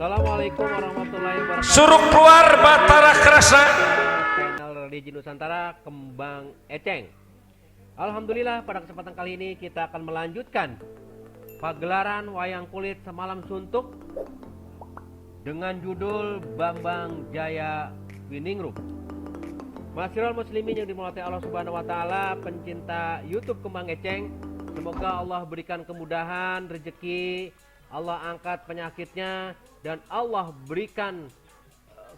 Assalamualaikum warahmatullahi wabarakatuh. Suruh keluar Batara Krasa. Channel Religi Nusantara Kembang Eceng. Alhamdulillah pada kesempatan kali ini kita akan melanjutkan pagelaran wayang kulit semalam suntuk dengan judul Bambang Jaya Winingrum. Masyiral muslimin yang dimulai Allah Subhanahu wa taala, pencinta YouTube Kembang Eceng, semoga Allah berikan kemudahan, rezeki, Allah angkat penyakitnya, dan Allah berikan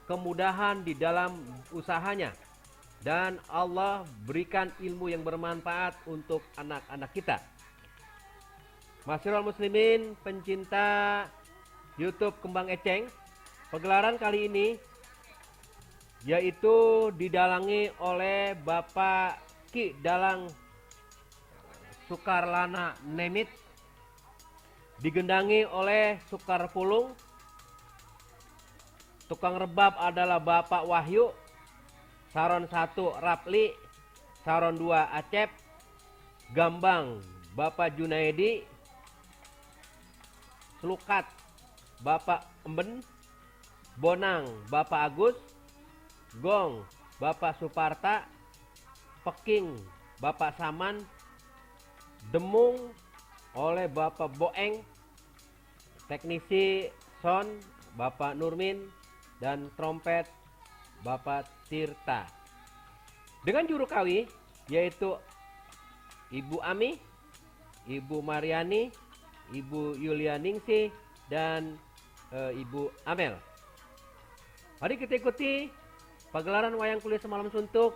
kemudahan di dalam usahanya, dan Allah berikan ilmu yang bermanfaat untuk anak-anak kita. Masyiral muslimin, pencinta YouTube Kembang Eceng, pagelaran kali ini yaitu didalangi oleh Bapak Ki Dalang Sukarlana Nemit, digendangi oleh Sukar Pulung. Tukang rebab adalah Bapak Wahyu. Saron 1 Rapli, Saron 2 Acep, Gambang Bapak Junaidi, Selukat Bapak Emben, Bonang Bapak Agus, Gong Bapak Suparta, Peking Bapak Saman, Demung oleh Bapak Boeng, teknisi sound Bapak Nurmin, dan trompet Bapak Tirta. Dengan juru kawi yaitu Ibu Ami, Ibu Mariani, Ibu Yulianingsih, dan Ibu Amel. Mari kita ikuti pagelaran wayang kulit semalam suntuk.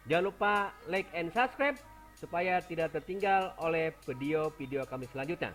Jangan lupa like and subscribe supaya tidak tertinggal oleh video-video kami selanjutnya.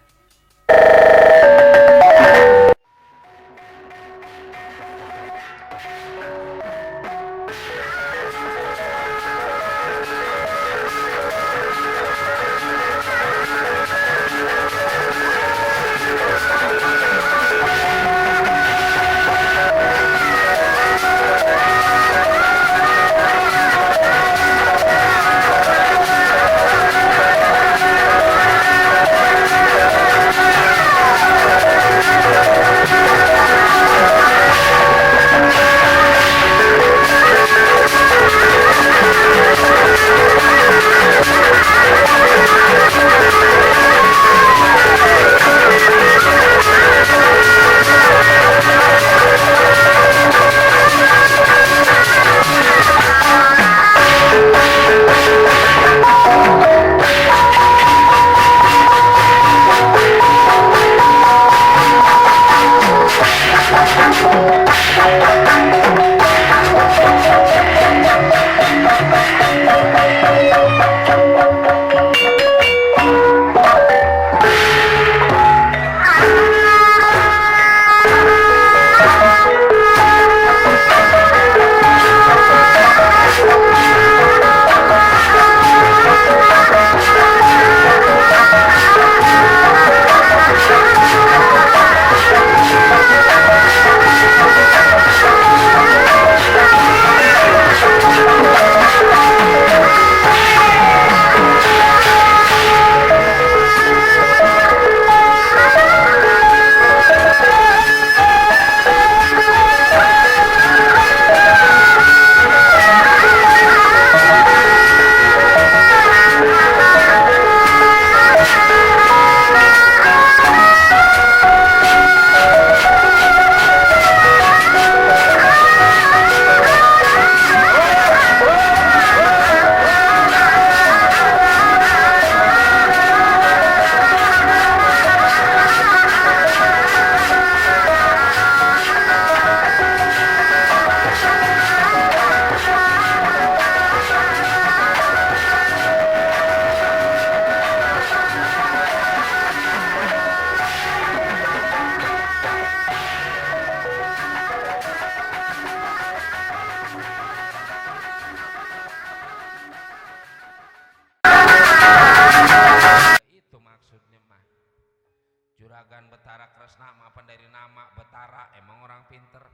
Juragan Betara Kresna, apa dari nama Betara, emang orang pinter.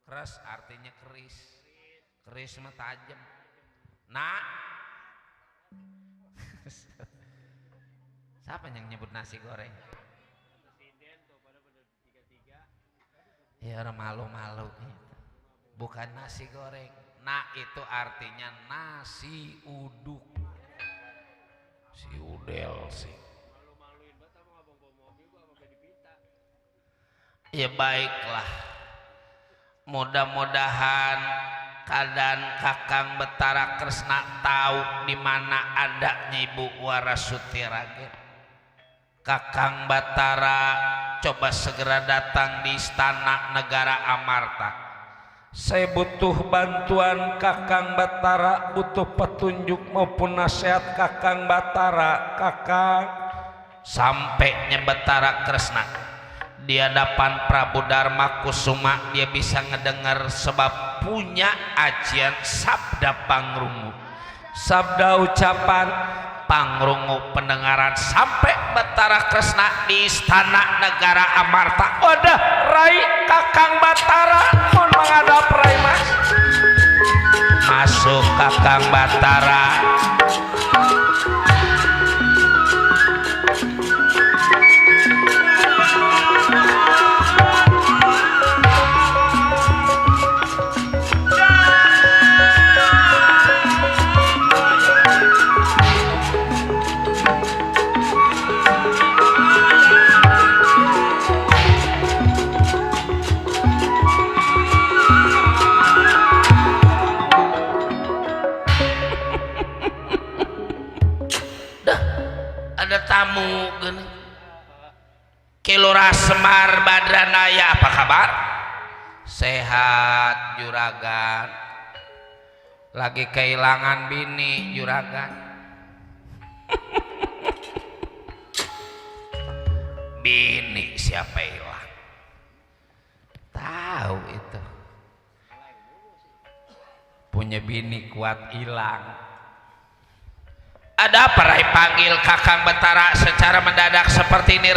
Kres artinya keris, keris mah tajam. Nah, siapa yang nyebut nasi goreng? Ya orang malu-malu. Bukan nasi goreng. Nah itu artinya nasi uduk. Si udel sih. Ya baiklah. Mudah-mudahan keadaan Kakang Betara Kresna tahu di mana adanya Ibu Warasuti Ragen. Kakang Batara coba segera datang di istana negara Amarta. Saya butuh bantuan Kakang Batara, butuh petunjuk maupun nasihat Kakang Batara. Kakang, sampainya Betara Kresna di hadapan Prabu Darma Kusuma, dia bisa ngedengar sebab punya ajian sabda pangrungu, sabda ucapan pangrungu pendengaran sampai Betara Kresna di istana negara Amarta. Wadah, Rai Kakang Batara mohon menghadap Rai Mas. Masuk Kakang Batara. Tamu gini Kilura Semar Badranaya, apa kabar? Sehat Juragan. Lagi kehilangan bini Juragan. Bini siapa hilang? Tahu itu. Punya bini kuat hilang. Ada apa Rai panggil Kakang Betara secara mendadak seperti ini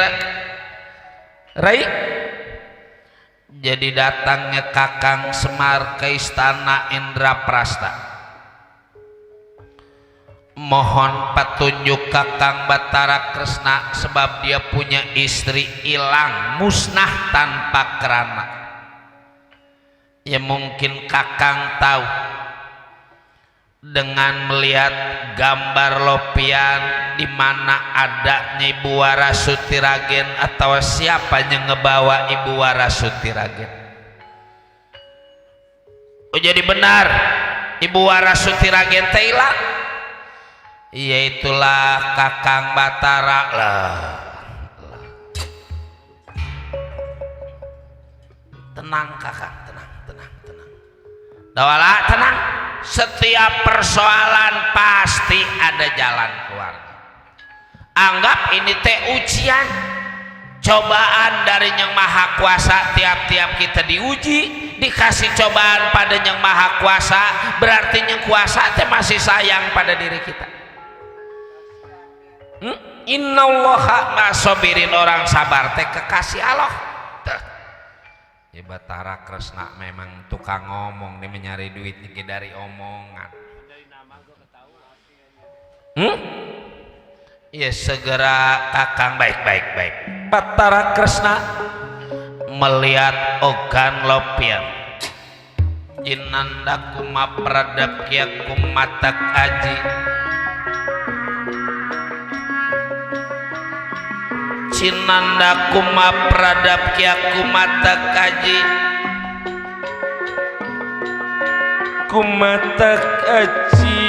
Rai? Jadi datangnya Kakang Semar ke istana Indraprasta. Mohon petunjuk Kakang Betara Kresna sebab dia punya istri hilang musnah tanpa kerana. Ya mungkin Kakang tahu dengan melihat gambar lopian di mana adanya Ibu Warasuti Ragen atau siapa yang ngebawa Ibu Warasuti Ragen. Oh jadi benar Ibu Warasuti Ragen hilang. Iya itulah Kakang Batara lah. Tenang Kakang, tenang. Dawala tenang. Setiap persoalan pasti ada jalan keluar. Anggap ini teh ujian, cobaan dari Yang Maha Kuasa. Tiap-tiap kita diuji, dikasih cobaan pada Yang Maha Kuasa, berarti Yang Kuasa teh masih sayang pada diri kita. Innallaha ma'asobirin, orang sabar teh kekasih Allah. Ya Betara Kresna memang tukang ngomong, dia mencari duit dari omongan. Ya segera Kakang baik. Betara Kresna melihat ogan lopian. Jinanda kuma pradap kia kumatak aji. Cinanda kuma pradap kia kumata kaji. Kumata kaji.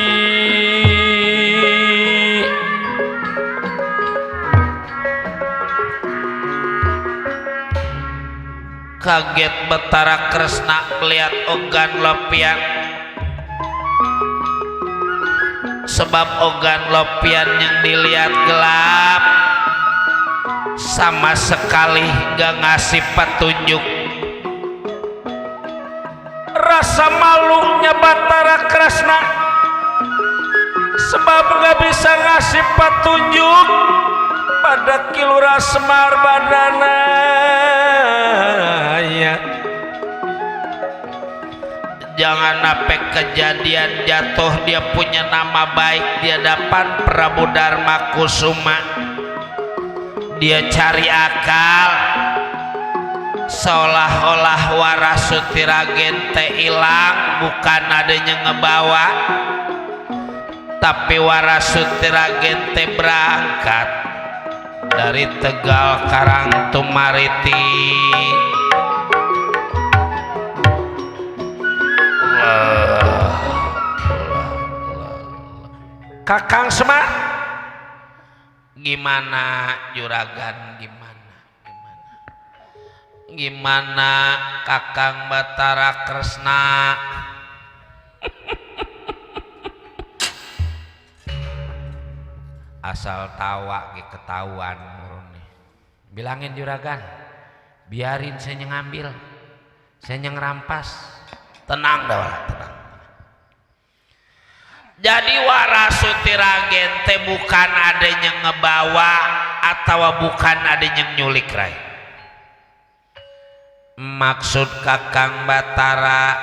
Kaget Betara Kresna melihat ogan lopian. Sebab ogan lopian yang dilihat gelap, sama sekali gak ngasih petunjuk. Rasa malunya Betara Kresna sebab gak bisa ngasih petunjuk pada Kilura Semar Badranaya. Jangan sampai kejadian jatuh dia punya nama baik di hadapan Prabu Darma Kusuma. Dia cari akal seolah-olah Warasuti-Ragen teh hilang, bukan adanya ngebawa, tapi Warasuti-Ragen teh berangkat dari Tegal Karangtumariti. Kakang Semar, gimana Juragan, gimana Kakang Batara Kresna? Asal tawa ge ketahuan murni. Bilangin Juragan, biarin saya ngambil, saya ngerampas. Tenang dah, tenang. Jadi Warasuti-Ragen teh bukan adanya ngebawa atau bukan adanya nyulik rai. Maksud Kakang Batara,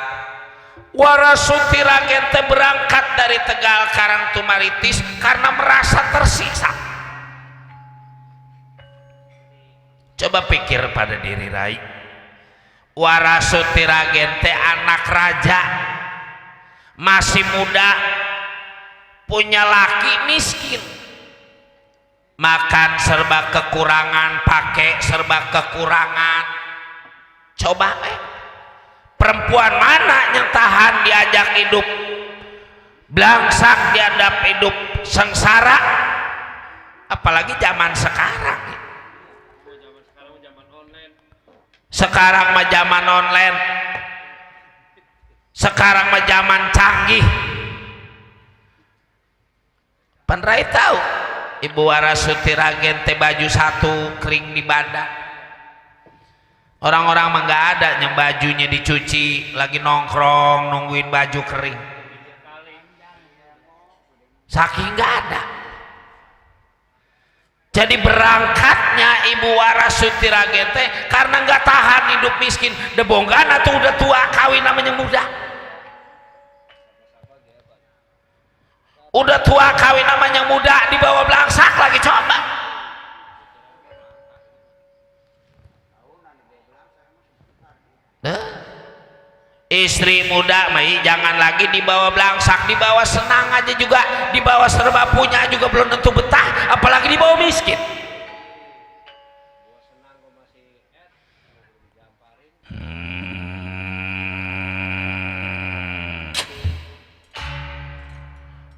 Warasuti-Ragen teh berangkat dari Tegal Karangtumaritis karena merasa tersiksa. Coba pikir pada diri rai, Warasuti-Ragen teh anak raja, masih muda, punya laki miskin, makan serba kekurangan, pakai serba kekurangan. Coba perempuan mana yang tahan diajak hidup belangsak, diadap hidup sengsara, apalagi zaman sekarang. Sekarang mah zaman online, sekarang mah zaman canggih. Penrai tahu Ibu Warasuti-Ragen teh baju satu kering di badan. Orang-orang mah nggak ada yang bajunya dicuci, lagi nongkrong nungguin baju kering. Saking nggak ada. Jadi berangkatnya Ibu Warasuti-Ragen teh karena nggak tahan hidup miskin, debonggan atau udah tua kawin namanya muda. Udah tua kawin namanya muda, dibawa belangsak lagi, coba. Istri muda mai jangan lagi dibawa belangsak, dibawa senang aja juga, dibawa serba punya juga belum tentu betah, apalagi dibawa miskin.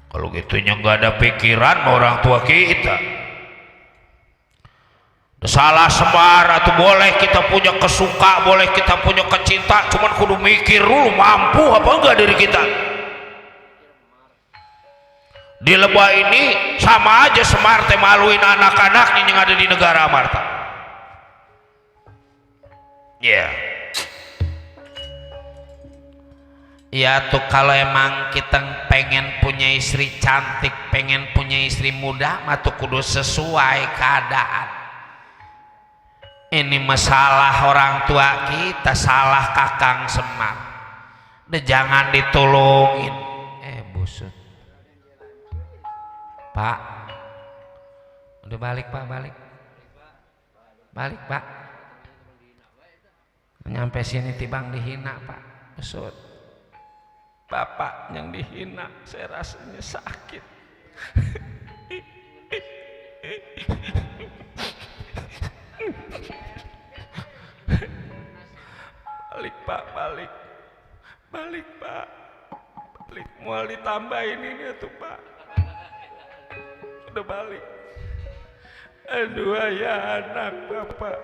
Kalau gitunya nggak ada pikiran orang tua kita. Salah Semar, atau boleh kita punya kesuka, boleh kita punya kecinta, cuman kudu mikir dulu mampu apa enggak diri kita. Di Lebah ini sama aja Semar teh maluin anak-anak yang ada di negara Amarta. Ya. Ya tuh, kalau emang kita pengen punya istri cantik, pengen punya istri muda, mah tuh kudu sesuai keadaan. Ini masalah orang tua kita, salah Kakang Semar. Udah jangan ditolongin. Busut. Pak. Udah balik Pak, balik. Balik Pak. Nyampe sini tibang dihina Pak. Busut. Bapak yang dihina, saya rasanya sakit. Balik Pak, balik. Balik Pak. Balik, mau ditambahin ini tuh Pak. Udah balik. Aduh ya anak Bapak.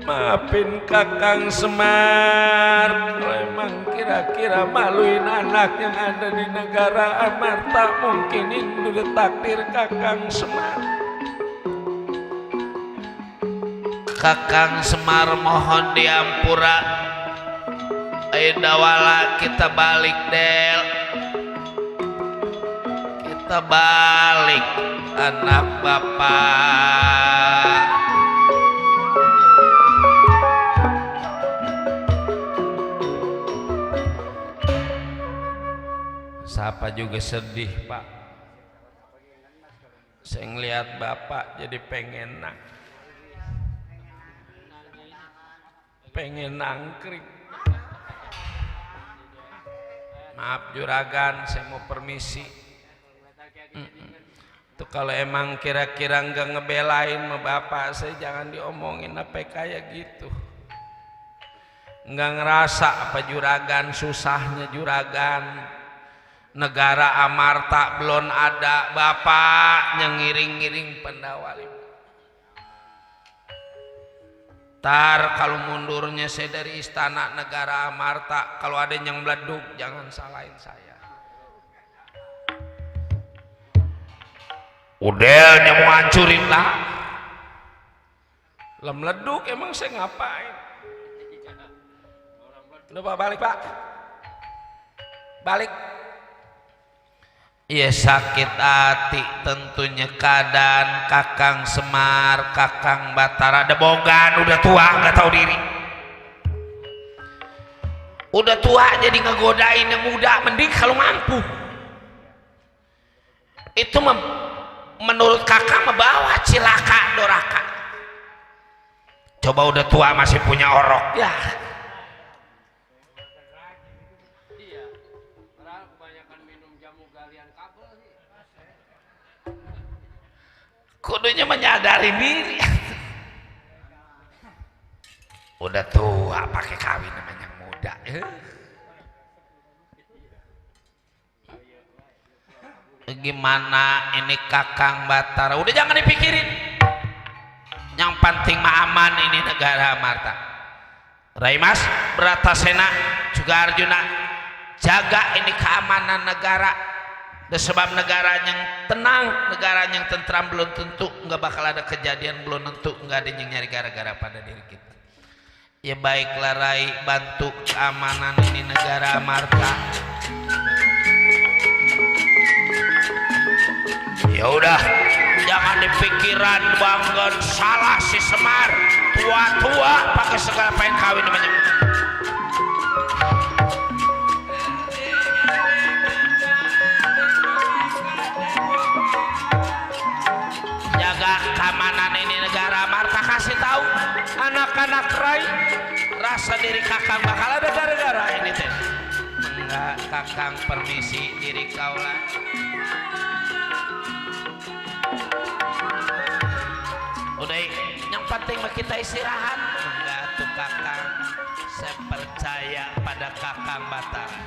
Maafin Kakang Semar, memang kira-kira maluin anak yang ada di negara Amarta, mungkin itu udah takdir Kakang Semar. Kakang Semar mohon diampura. Ayo dawala kita balik Del, kita balik anak Bapak. Siapa juga sedih Pak, saya ngeliat Bapak jadi pengen nak. pengen nangkring. Maaf juragan, saya mau permisi. Tuh kalau emang kira-kira nggak ngebelain sama bapak saya, jangan diomongin apa kayak gitu. Nggak ngerasa apa juragan susahnya juragan. Negara amarta belum ada, bapak ngiring-ngiring pendawali. Tar kalau mundurnya saya dari istana negara amarta, kalau ada yang meleduk jangan salahin saya. Udelnya mau hancurin lah. Lah meleduk emang saya ngapain? Udah pak, balik pak, balik. Iya sakit hati tentunya keadaan Kakang Semar, Kakang Batara ada bogan, udah tua nggak tahu diri. Udah tua jadi ngegodain yang muda, mending kalau mampu. Itu menurut Kakang membawa cilaka doraka. Coba udah tua masih punya orok ya. Kudunya menyadari diri. Udah tua pakai kawin namanya muda. Gimana ini Kakang Batara? Udah jangan dipikirin. Yang penting mah aman ini negara amarta. Rai Mas, Bratasena, juga Arjuna, jaga ini keamanan negara. Dan sebab negara yang tenang, negara yang tentram belum tentu nggak bakal ada kejadian, belum tentu nggak ada yang nyari gara-gara pada diri kita. Ya baiklah Rai, bantu keamanan ini negara amarta. Ya udah, jangan dipikiran banget salah si Semar, tua-tua pakai segala pengen kawin namanya. Jaga keamanan ini negara amarta, kasih tahu anak-anak Rai, rasa diri Kakang bakal ada gara-gara ini teh. Enggak, Kakang permisi diri kaulah. Udah, yang penting mah kita istirahat. Enggak tuh Kakang, saya percaya pada Kakang Batara.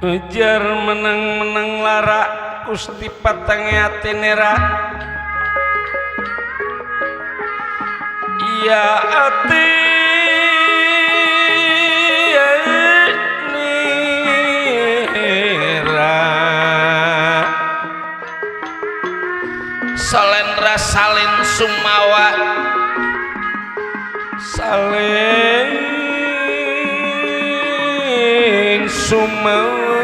ujar menang-menang lara Gusti patangnya tenera ya ati nira salendra salin sumawa salin sumawa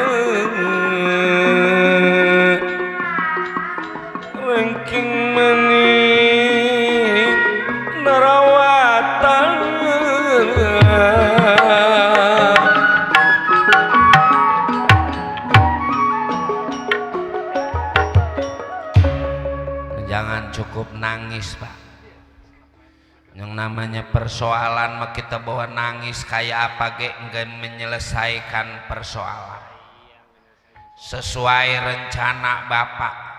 ranking maning narawatan jangan cukup nangis Pak. Yang namanya persoalan mah kita bawa nangis kayak apa ge enggak menyelesaikan persoalan sesuai rencana Bapak.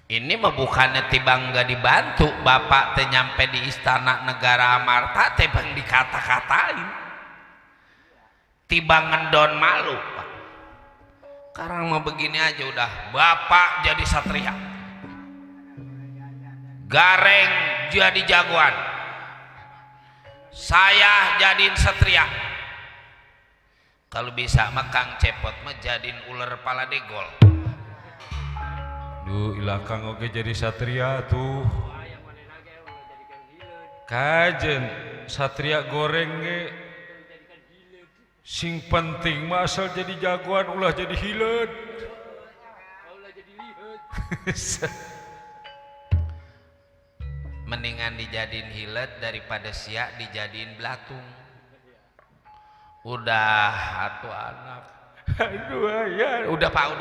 Ini mah bukannya tibang enggak dibantu Bapak teh nyampe di istana negara Amarta teh bang dikata-katain tibang ngendon malu Pak. Sekarang mah begini aja udah Bapak jadi satria, Gareng jadi jagoan, saya jadiin satria. Kalau bisa mah Kang Cepot mah jadiin ular pala degol. Duh ilah Kang oge jadi satria tuh kajen satria goreng ge sing penting mah asal jadi jagoan ulah jadi hileud. Mendingan dijadiin hilet daripada siak dijadiin belatung. Udah atuh anak. Aduh ya, udah Pak.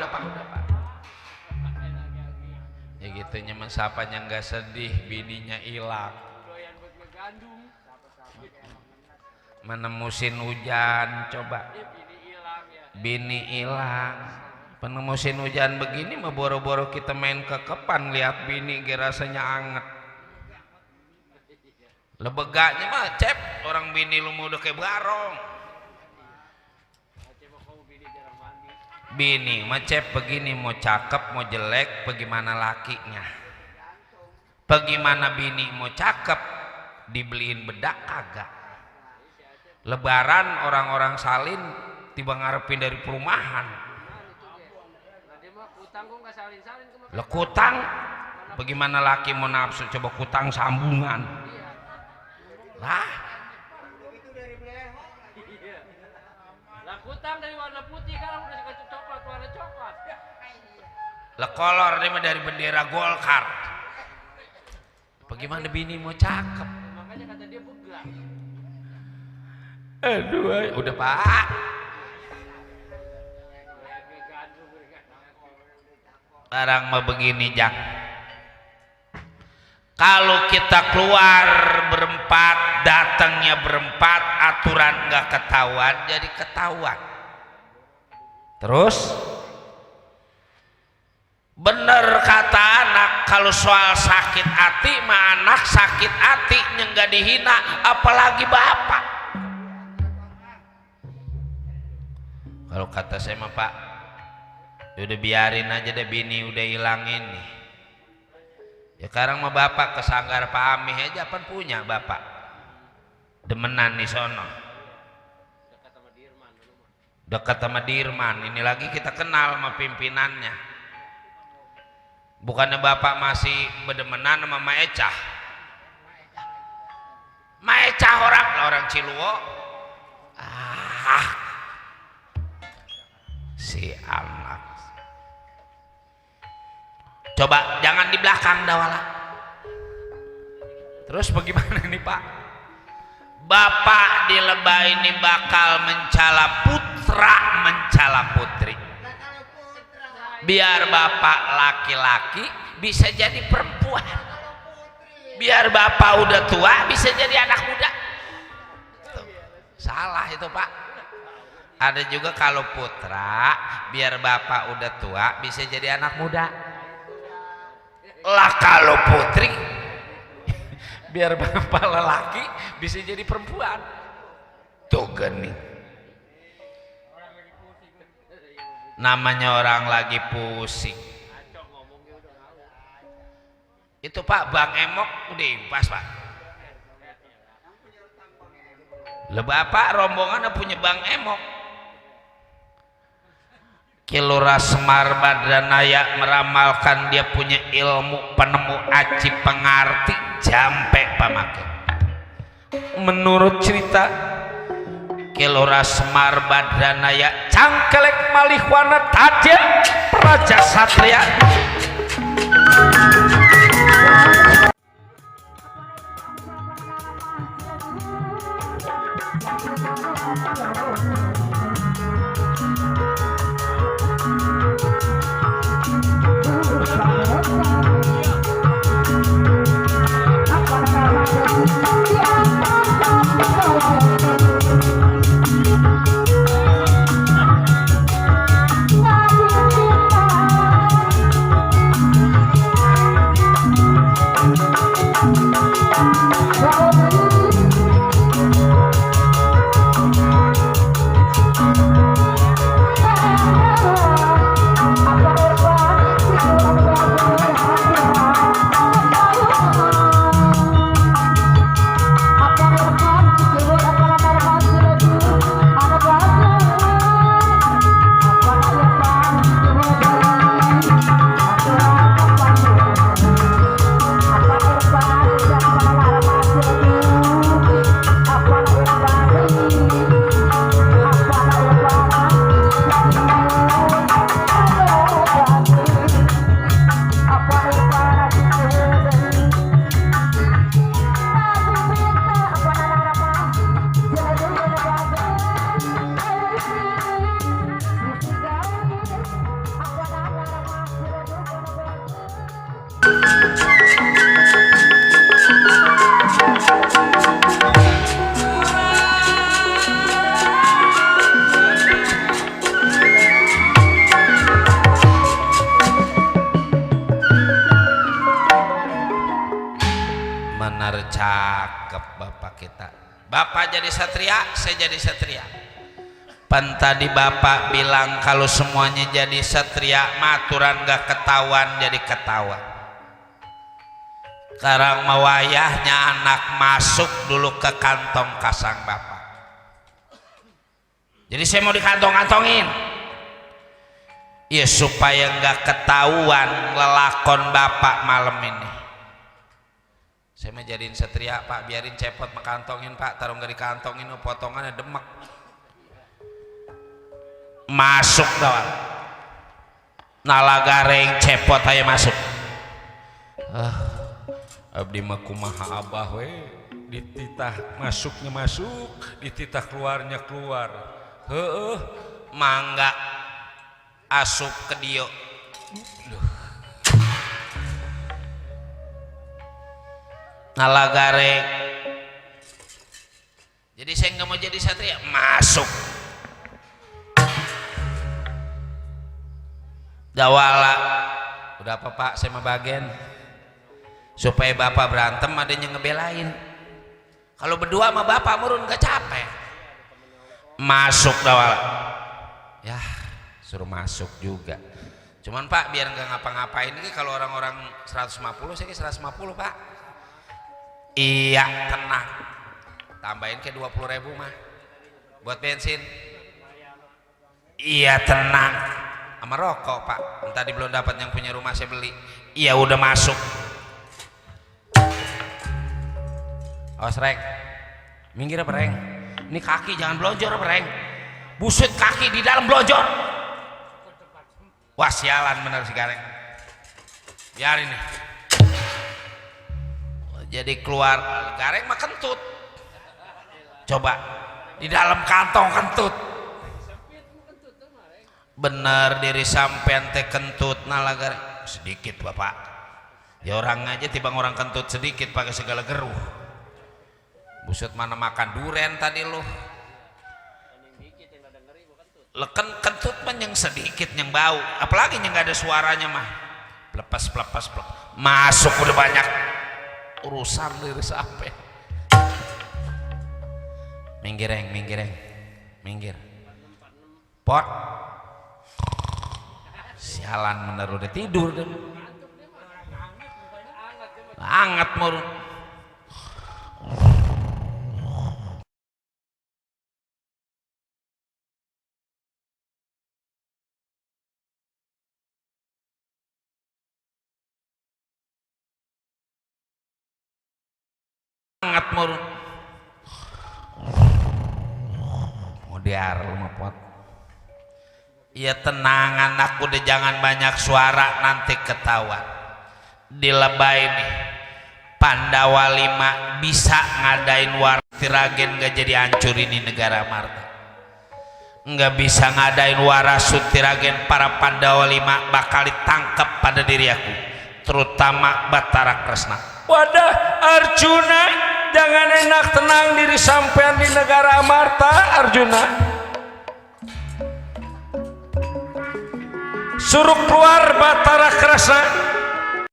Ya gitunya mensapanya nggak sedih, bininya hilang. Mana musim hujan coba. Bini hilang. Penuh musim hujan begini mah boro-boro kita main kekepan lihat bini ge rasanya anget. Lebeganya mah Cep, orang bini lu mau udah kayak barong. Bini mah Cep begini mau cakep mau jelek bagaimana lakinya. Bagaimana bini mau cakep dibeliin bedak kagak. Lebaran orang-orang salin tiba ngarepin dari perumahan. Lekutang bagaimana laki mau nafsu coba kutang sambungan. Lah, Lakutang dari warna putih kan udah dikasih coklat warna coklat. lekolor dia mah dari bendera Golkar. Bagaimana bini mau cakep? Makanya kata dia begal. Aduh, udah Pak. Sekarang mah begini Jak. Kalau kita keluar berempat, datangnya berempat, aturan nggak ketahuan, jadi ketahuan. Terus, bener kata anak, kalau soal sakit hati, mah anak sakit hati nggak dihina, apalagi bapak. Kalau kata saya mah Pak, udah biarin aja deh bini udah hilangin nih. Ya sekarang mah bapak ke sanggar Pak Amih aja apa punya bapak demenan nih sono dekat sama Dirman. Ini lagi kita kenal sama pimpinannya. Bukannya bapak masih bedemenan sama Maecah. Maecah orang Ciluwo. Si anak. Coba jangan di belakang dawala. Terus bagaimana nih Pak? Bapak di lebah ini bakal mencala putra mencala putri. Biar bapak laki-laki bisa jadi perempuan. Biar bapak udah tua bisa jadi anak muda. Tuh, salah itu Pak. Ada juga kalau putra biar bapak udah tua bisa jadi anak muda. Lah kalau putri biar bapak lelaki bisa jadi perempuan. Tuh gini. namanya orang lagi pusing. Itu Pak, Bang Emok udah impas Pak. Lah Bapak rombongan punya Bang Emok. Kilora Semar Badranaya meramalkan dia punya ilmu penemu aci pengarti jampe pamake. Menurut cerita Kilora Semar Badranaya cangkelek malihwana tadya praja satria. Benar cakep Bapak kita. Bapak jadi satria, saya jadi satria. Pan tadi Bapak bilang kalau semuanya jadi satria, maturan gak ketahuan jadi ketahuan. Sekarang mawayahnya anak masuk dulu ke kantong kasang Bapak. Jadi saya mau dikantong-kantongin. Ya supaya gak ketahuan lelakon Bapak malam ini. Saya mau jadiin satria Pak, biarin cepot mekantongin Pak, taruh nggak dikantongin, potongannya demek. Masuk dong. Nalagareng cepot aja masuk. Abdi mah kumaha abah we, dititah masuknya masuk, dititah keluarnya keluar. Mangga asup ke dio. Nalagareng. Jadi saya nggak mau jadi satria, masuk. Dawala, udah apa Pak? Saya mau bagian supaya Bapak berantem adanya ngebelain. Kalau berdua sama Bapak murun gak capek. Masuk Dawala. Ya, suruh masuk juga. Cuman Pak biar nggak ngapa-ngapain ini kalau orang-orang 150 saya ke 150 Pak. Iya tenang, tambahin ke 20.000 mah buat bensin. Iya tenang, sama rokok Pak. Tadi belum dapat yang punya rumah saya beli. Iya udah masuk. Awas Reng, minggir apa Reng? Ini kaki jangan blonjor apa Reng? Buset kaki di dalam blonjor. Wah sialan bener si Gareng. Biarin nih. Jadi keluar Gareng mah kentut. Coba di dalam kantong kentut. Bener diri sampean teh kentut nala Gareng. Sedikit Bapak. Ya orang aja tibang orang kentut sedikit pakai segala geruh. Buset mana makan duren tadi lu. Leken kentut mah yang sedikit yang bau. Apalagi yang gak ada suaranya mah. Lepas. Masuk udah banyak. Urusan diri sampai minggir Reng, minggir pot sialan bener udah tidur deh. Anget murun. Anget murun. Mudiar rumah pot. Ya tenang anakku deh, jangan banyak suara nanti ketahuan. Dilebay nih Pandawa 5 bisa ngadain Tiragen gak jadi hancur ini negara Marta. Nggak bisa ngadain Warasu Tiragen, para Pandawa 5 bakal ditangkap pada diri aku, terutama Batara Kresna. Wadah Arjuna, jangan enak tenang diri sampean di negara Amarta Arjuna. Suruh keluar Batara Kresna.